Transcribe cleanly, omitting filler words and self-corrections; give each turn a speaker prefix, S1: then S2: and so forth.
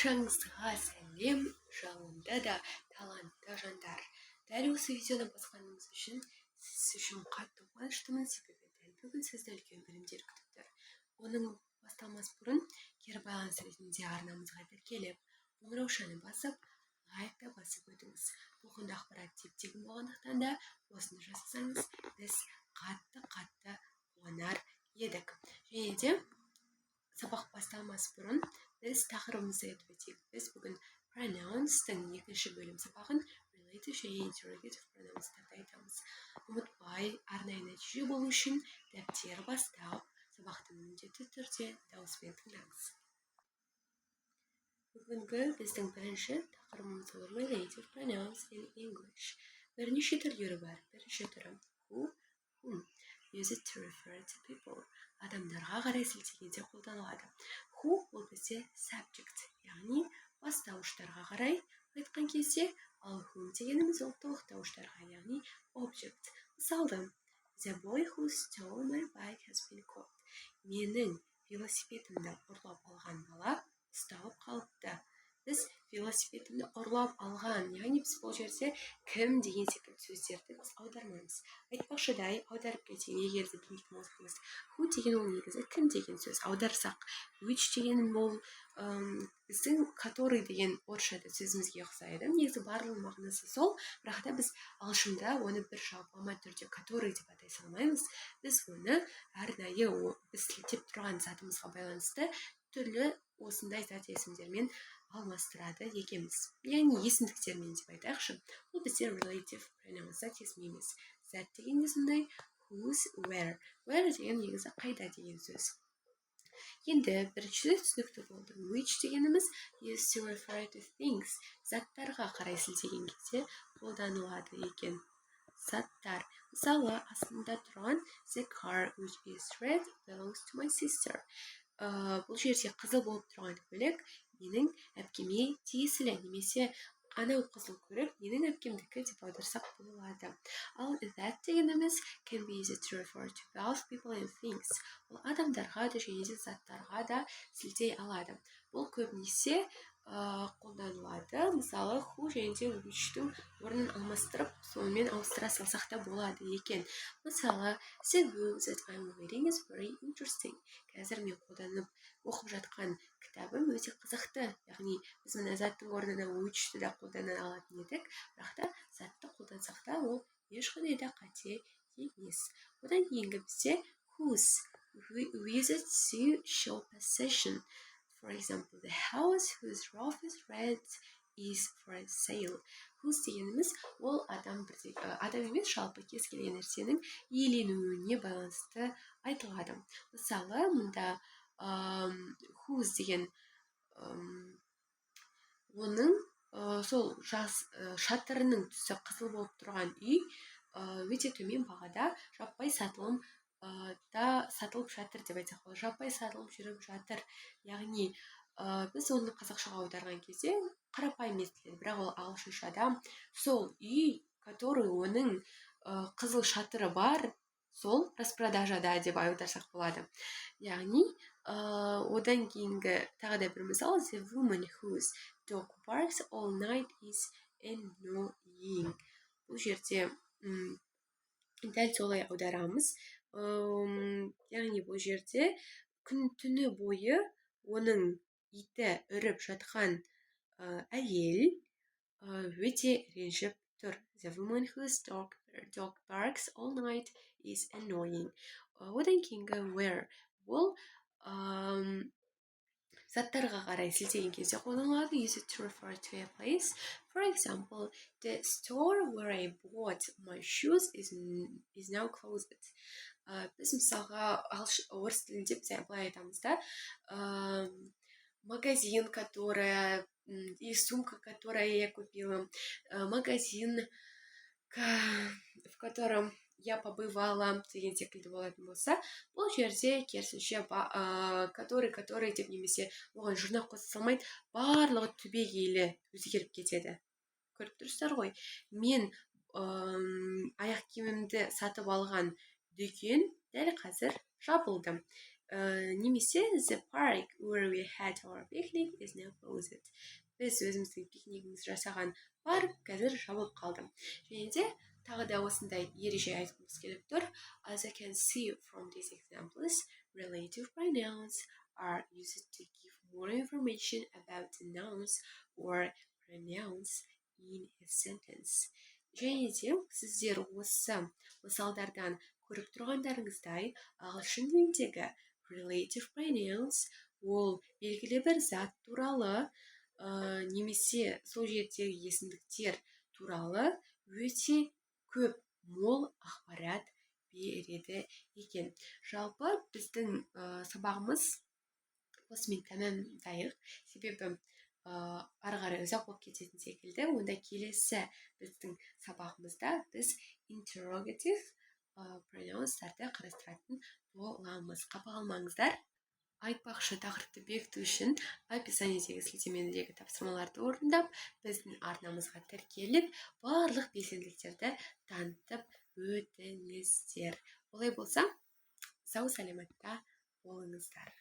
S1: Баршаңызға сәлем, жалынды да талантты жандар! Дәл осы видеоны басқаныңыз үшін, сіз үшін қатты қуаныштымын, себебі дәл бүгін сізді үлкен білімдер күтіп тұр. Оның басталмас бұрын кері байланыс ретінде арнамызға тіркеліп, қоңыраушаны басып, лайк та басып өтіңіз. Бұл құнды ақпарат теп тегін болғандықтан да, осыны жасасаңыз, біз қатты қатты қуанар едік. Және де сабақ басталмас бұрын біз тақырыбымызды айтып өтейік. Біз бүгін pronouns-тың екінші бөлім сабағын, relative және interrogative pronouns-тарды айтамыз. Ұмытпай, арнайы нәтиже болу үшін дәптер бастап, сабақты міндетті түрде дауыспен тыңдаңыз. Бүгінгі біздің бірінші тақырыбымыз ол relative pronouns in English. Бірнеше түрлері бар. Бірінші түрі who, whom, use it to refer to people. Адамдарға қарай сілтегенде қолданылады. Who ол бізде subject, яғни бастауыштарға қарай айтқан кезде, ал whom дегеніміз ол толықтауыштарға, яғни object. Мысалы, "The boy who stole my bike has been caught." Менің велосипедімді ұрлап алған бала ұсталып қалыпты. Біз велосипедімді ұрлап алған, яғни біз бұл жерде кім деген секілді сөздерді біз аудармаймыз. Айтпақшыдай, аударып кетейін, егер де білмейтін болсаңыз. Who деген ол негізі кім деген сөз аударсақ. Which деген ол біздің который деген орысшада сөзімізге ұқсайды. Негізі барлығының мағынасы сол, бірақ та біз ағылшында оны бір жалпылама түрде который деп атай салмаймыз. Біз оны арнайы біз сілтеп тұрған затымызға байланысты түрлі осындай зат есімдермен алмастырады екенбіз, яғни есімдіктермен деп айтайықшы. Бұл бізде relative pronoun, зат есім емес. Зат деген де сондай whose, where. Where деген негізі қайда деген сөз. Енді біріншісі түсінікті болды. Which дегеніміз used to refer to things, заттарға қарай сілтеген кезде қолданылады екен. Заттар, мысалы, астында тұрған "The car which is red belongs to my sister." Бұл жерде қызыл болып тұрған көлік менің әпкеме тиесілі немесе анау қызыл көлік менің әпкемдікі деп аударсақ болады. Ал that дегеніміз can be used to refer to both people and things. Ол адамдарға да және де заттарға да сілтей алады. Бұл көбінесе қолданылады. Мысалы, who және де which-тің орнын алмастырып, сонымен ауыстыра салсақ та болады екен. Мысалы, "The book that I'm reading is very interesting." Қазір мен қолданып оқып жатқан кітабым өте қызықты. Яғни біз мына заттың орнына which-ті да қолдана алатын едік, бірақ та затты қолдансақ та, ол ешқандай да қате емес. Одан кейінгі бізде whose. We use it to show possession. For example, "The house whose roof is red is for sale." Whose дегеніміз ол адам бірде, адам емес, жалпы кез келген нәрсенің иеленуіне байланысты айтылады. Мысалы, мында whose деген оның сол жас шатырының түсі қызыл болып тұрған үй өте төмен бағада жаппай сатылым да сатылып жатыр деп айтсақ болады, жаппай сатылып жүріп жатыр. Яғни біз оны қазақшаға аударған кезде қарапайым естіледі, бірақ ол ағылшыншада сол үй, который оның қызыл шатыры бар, сол распродажада деп аударсақ болады. Яғни одан кейінгі тағы да бір мысал: "The woman whose dog barks all night is annoying." Бұл жерде дәл солай аударамыз, яғни бұл жерде күн түні бойы оның иті үріп жатқан әйел өте ренжіп тұр. The woman whose dog barks all night is annoying. Одан кейінгі where. Бұл заттарға қарай сілтеген кезде қолданылады. Use it to refer to a place. For example, "The store where I bought my shoes is now closed." Біз мысалға орыс тілінде біз былай айтамыз да: магазин, которая и сумка, которая я купила, магазин, в котором я побывала деген секілді болатын болса, бұл жерде керісінше который, который деп немесе оған жұрнақ қоса салмайды, барлығы түбегейлі өзгеріп кетеді. Көріп тұрсыздар ғой, мен аяқ киімімді сатып алған дүкен дәл қазір жабылды. Немесе "The park where we had our picnic is now closed." Біз өзіміздің пикнигімізді жасаған парк қазір жабылып қалды. Және де тағы да осындай ереже айтқымыз келіп тұр. As I can see from these examples, relative pronouns are used to give more information about the nouns or pronouns in a sentence. Және де сіздер осы мысалдардан көріп тұрғандарыңыздай, ағылшын тіліндегі relative pronouns ол белгілі бір зат туралы немесе сол жердегі есімдіктер туралы өте көп, мол ақпарат береді екен. Жалпы, біздің сабағымыз осымен тәмамдайық, себебі ары қарай ұзақ болып кететін секілді. Онда келесі біздің сабағымызда біз interrogative pronouns тарды қарастыратын боламыз. Қапа қалмаңыздар. Айтпақшы, тақырыпты бекіту үшін описание дегі сілтемедегі тапсырмаларды орындап, біздің арнамызға тіркеліп, барлық белсенділіктерді танытып өтіңіздер. Олай болса, сау саламатта болыңыздар.